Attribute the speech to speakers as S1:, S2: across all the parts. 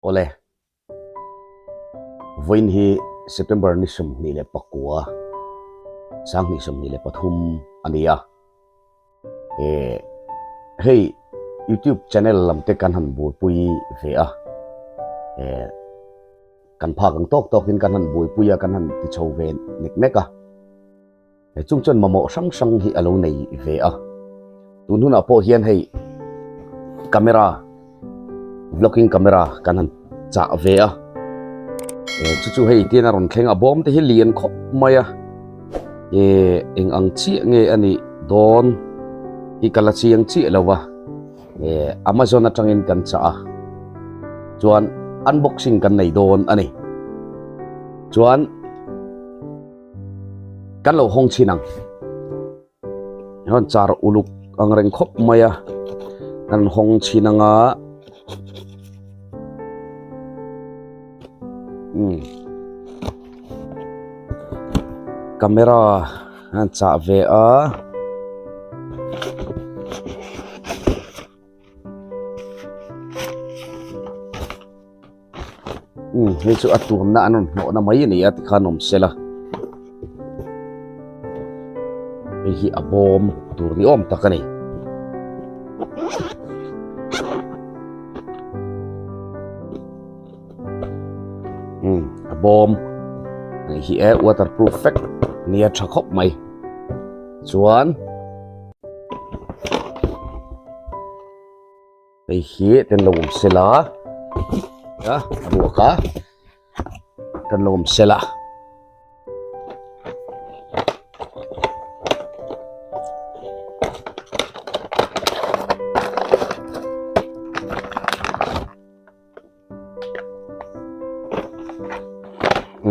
S1: Awle, vawiin hi September ni 29, 2023 a ni a. Eh, hei YouTube channel lam te kan han buaipui ve a. Eh, kan phak ang tawk tawkin kan han buaipui a, kan han ti chho ve nek nek a. He chung chuan mamawh hrang hrang hi a lo nei ve a, tun hunah pawh hian hei camera vlogging camera kan han chah ve a, chu chu hei tian a rawn thleng a bawm te hi lian khawp mai a, eh eng ang chiah nge a nih dawn hi ka la chiang chiah lo va, eh Amazon atangin kan chah a, chuan unboxing kan nei dawn a ni, chuan. Kan lo hawng chhin ang. Rawn char uluk ang reng khawp mai a. Kan hawng chhin ang a. Um. Camera an chah ve a. Umm hei chu a tuamna an rawn hnawhna mai a ni a tikhan awm se la hei hi a bawm tur ni awm tak a ni. Umm a bawm hei hi e waterproof vek a nia tha khawp mai chuan. Hei hi kan lo awm sela a ruak a kan lo awm sela.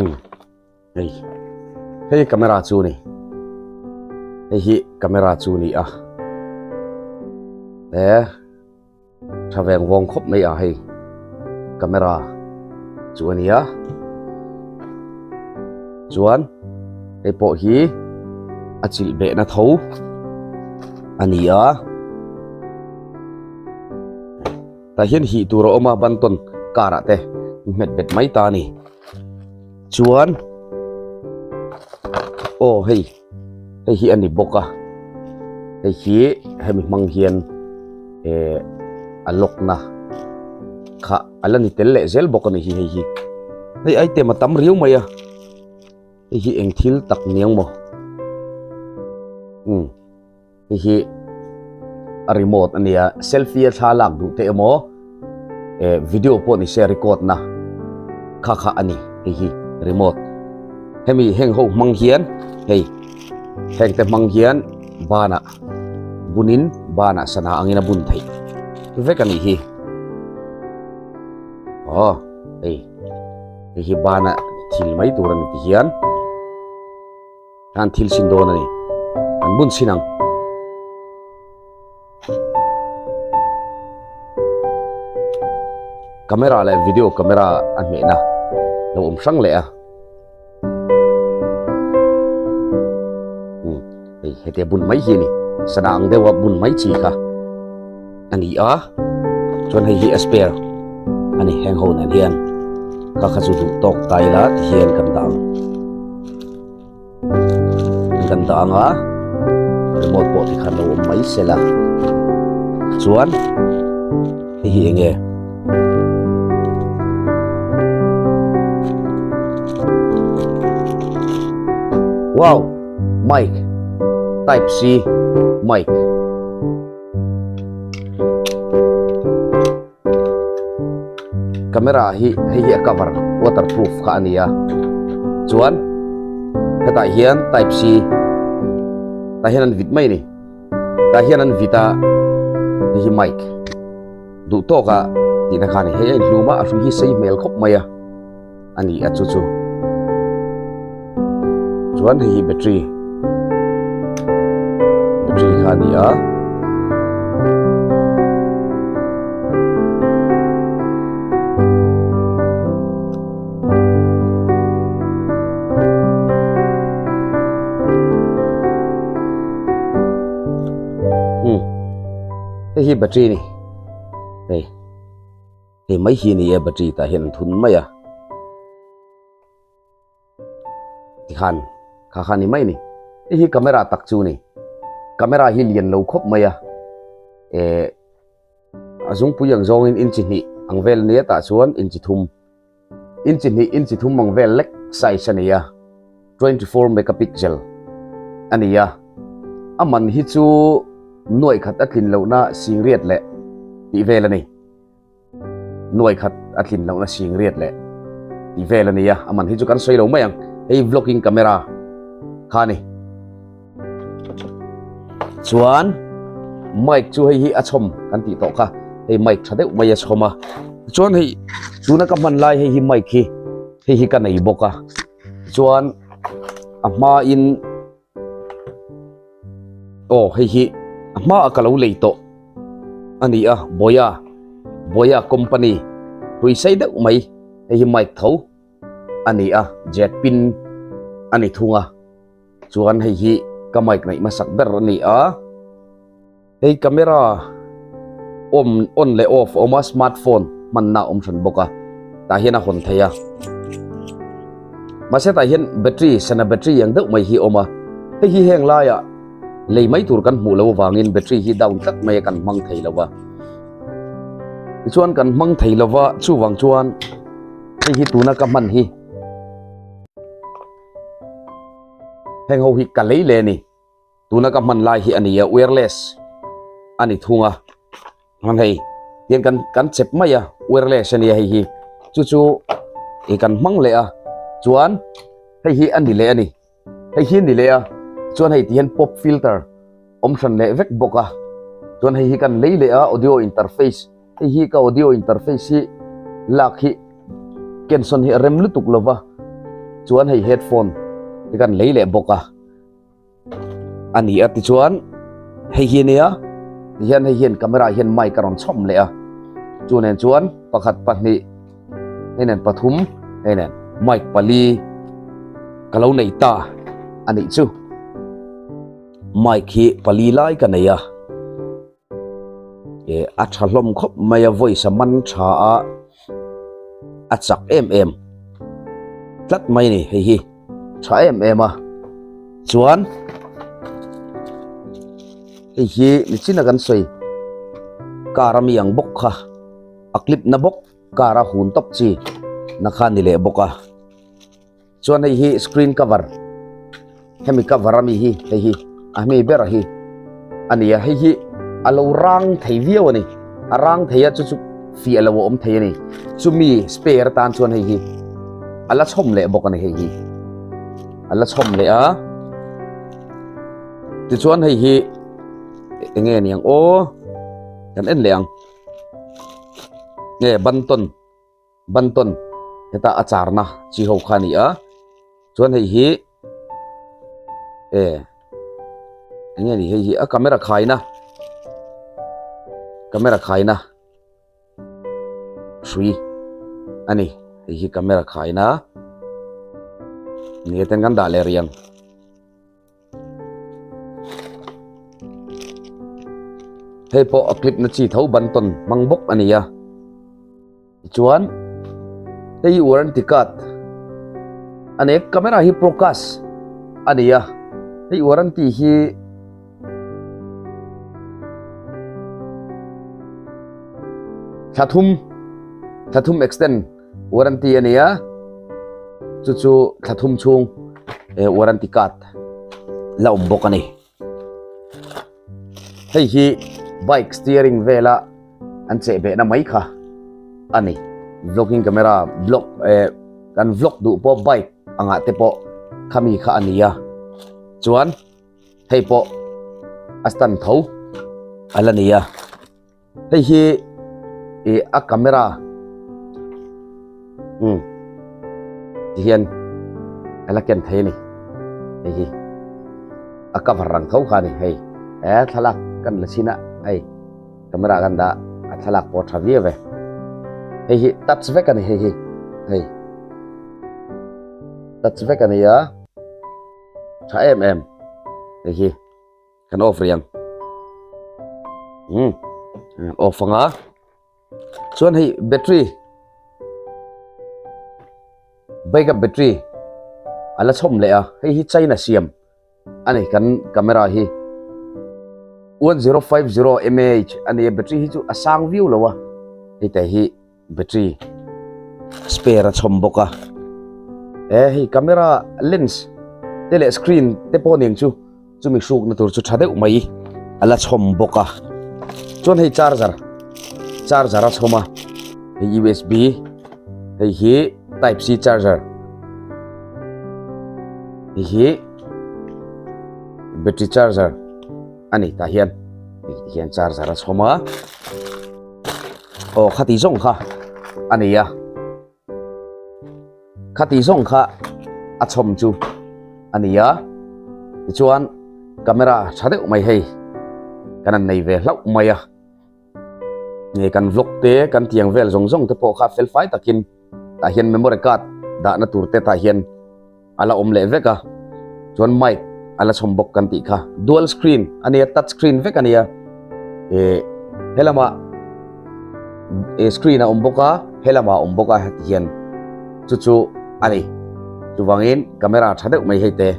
S1: Umm hei hei camera chu a ni hei hi camera chu a ni a he tha veng vawng khawp mai a hei camera chu a ni a chuan hei pawh hi a chilh behna tho a ni a. Tah hian hih tur a awm a bantawn car ah te hmet bet mai ta a ni chuan aw hei hei hi a ni bawk a hei hi hemi hmang hian eh a lock na kha a la ni tel leh zel bawk a ni hi hei hi hei item a tam riau mai a hei hi eng thil tak niang maw umm. Hei hi a remote a nia selfie a thla lak duh te emaw eh video pawh ni se record na kha kha a ni hei hi remote hemi heng ho hmang hian hei heng te hmang hian banah bunin banah sana angin a bun theih vek a nih hi aw hei hei hi banah thil mai tur a ni ti hian. An thil chhin dawn a ni. An bun chhin ang. Camera leh video camera a hmehna lo awm hrang leh a. Hmm, hei hetia bun mai hi a ni. Sana ang deuha bun mai chi kha a ni a. Chuan hei hi a spare a ni heng ho nen hian kha kha chu duh tawk ta ila ti hian kan dah ang. Kan dah ang a remote pawh tikhan lo awm mai se la chuan hei hi eng nge wow mic type C mic. Camera hi hei hi a cover waterproof kha a ni a chuan hetah hian type C tah hian an vit mai a ni tah hian an vit a hei hi mic duh tawk a tihna kha a ni hei a inhlum a a hrui hi sei hmel khawp mai a. a ni a chu chu chuan hei hi battery battery kha a ni a um hei hi battery a ni hei. Hei mai hi a ni e battery tah hian an thun mai a. Tikhan kha kha ni mai a ni. Hei hi camera tak chu a ni. Camera hi lian lo khawp mai a. Eh a zungpui ang zawngin inchi hnih ang vel nia tah chuan inchi thum inchi hnih inchi thum ang vel lek size a ni a 24 megapixel a ni a a man hi chu nuaih khat a tlin lohna singriat leh tih vel a ni nuaih khat a tlin lohna singriat leh tih vel a ni a a man hi chu kan sawi lo mai ang hei vlogging camera kha a ni. Chuan mic chu hei hi a chhawm kan tih tawh kha hei mic tha deuh mai a chhawm a chuan hei tuna ka hman lai hei hi mic hi hei hi ka nei bawk a chuan a hma in aw hei hi a hma a ka lo lei tawh a ni a Boya Boya company hrui sei deuh mai hei hi mic tho a ni a jet pin a ni thung a. Chuan hei hi ka mic neih hmasak ber a ni a, hei camera awm on leh off a awm a smartphone hmanna a awm hran bawk a tah hian a hawn thei a mahse tah hian battery sana battery ang deuh mai hi a awm a hei hi heng laiah lei mai tur kan hmuh loh avangin battery hi down tlat mai a kan hmang thei lo va tichuan kan hmang thei lo va chuvang chuan hei hi tuna ka hman hi. Heng ho hi ka lei leh a ni. Tuna ka hman lai hi a ni a, wireless a ni thung a. Hman hei tiang kan kan chep mai a, wireless a nia hei hi. Chu chu ih kan hmang leh a, chuan hei hi a ni leh a ni. Hei hi a ni leh a, chuan hei ti hian pop filter awm hran leh vek bawk a. Chuan hei hi kan lei leh a, audio interface. Hei hi ka audio interface hi lak hi kensawn hi a rem lutuk lo va chuan hei headphone te kan lei leh bawk a a ni a tichuan hei hi ania tihian hei hian camera hian mic a rawn chhawm leh a chu nen chuan pakhat pahnih hei nen pathum hei nen mic pali ka lo nei ta a nih chu mic hi pali lai ka nei a. Eh a tha hlawm khawp mai a voice a man tha a a chak em em tlat mai a ni hei hi tha em em a chuan hei hi nichina kan sawi car ami ang bawk kha a clip na bawk car a hun tawp chi na kha ni leh bawk a. Chuan hei hi screen cover hemi cover ami hi hei hi a hmi ber hi a ni a hei hi a lo rang thei viau a ni a rang thei a chu chu fiah lo a awm thei a ni chumi spare atan chuan hei hi a la chhawm leh bawk a ni hei hi a la chhawm leh a tichuan hei hi eng nge ni ang aw kan en leh ang nge bantawn. Bantawn heta a charna chi ho kha a ni a chuan hei hi eh eng nge ni hei hi a camera khaina camera khaina hrui a ni hei hi camera khaina ni ten kan dah leh rih ang. Hei pawh a clip na chi tho ban tawn hmang bawk a ni a tichuan hei hi warranty card a ni a camera hi procus a ni a hei warranty hi thla thum thla thum extend. Warranty a ni a, chu chu thla thum chhung eh warranty card la awm bawk a ni. Hei hi bike steering vela an cheh behna mai kha a ni. Vlogging camera vlog eh kan vlog duh pawh bike angah te pawh khami kha a ni a, chuan hei pawh a stand tho a la ni a. Hei hi ih a camera umm ti hian a la ken thei a ni hei hi a cover ang tho kha a ni hei he thlalak kan la chhin a hei camera kan dah a thlalak pawh a tha viau e hei hi touch vek a ni hei hi hei touch vek a ni a tha em em hei hi. Kan off rih ang. Umm off anga. Chuan hei battery backup battery a la chhawm leh a, hei hi China siam a ni kan camera hi 1050 mAh a ni a, battery hi chu a sang viau lo a, hei te hi battery spare a chhawm bawk a, e hei camera lens te leh screen te pawh nen chu. Chumi hrukna tur chu tha deuh mai a la chhawm bawk a, chuan hei charger charger a chhawm a, hei usb hei hi type c charger hei hi battery charger a ni tah hian hei ti hian charger a chhawm a, aw khati zawng kha a ni a. Khati zawng kha a chhawm chu a ni a, tichuan camera tha deuh mai hei kan han nei ve hlauh mai a, nge kan vlog te kan tiang vel zawng zawng te pawh kha fel fai takin tah hian memory card dahna tur te tah hian a la awm leh vek a, chuan mic a la chhawm bawk kan tih kha dual screen a nia touch screen vek a nia eh helamah eh screen a awm bawk a helamah a awm bawk a heti hian chu chu a ni chuvangin camera tha deuh mai hei te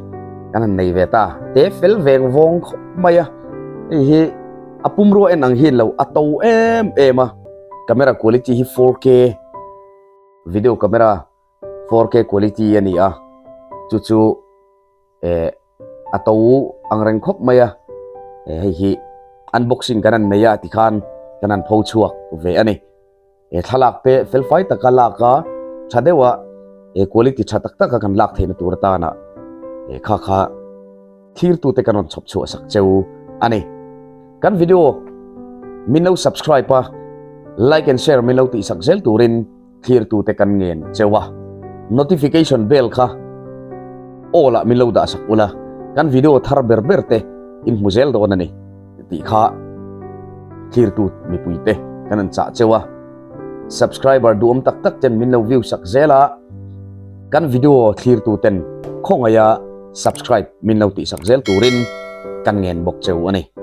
S1: kan han nei ve ta te fel veng vawng khawp mai a hei hi a pumrua en ang hian lo a to em em a camera quality hi 4K video camera 4K quality a ni a, chu chu eh a to ang reng khawp mai a, eh hei hi unboxing kan han nei a tikhan kan han pho chhuak ve a ni. Eh thlalak te fel fai taka lak a tha deuh a eh quality tha tak taka kan lak theihna tur atana eh kha kha thirtute kan rawn chhawp chhuah sak cheu a ni. Kan video min lo subscribe a, like and share min lo tihsak zel turin Thlirtute kan ngen cheu a, notification bell kha all ah min lo dah sak ula, kan video thar ber ber te in hmu zel dawn a ni tih kha thlirtu mipui te kan an chah cheu a, subscriber duhawm tak tak ten min lo view sak zel a, kan video thlirtu ten khawngaih a subscribe min lo tih sak zel turin kan ngen bawk cheu a ni.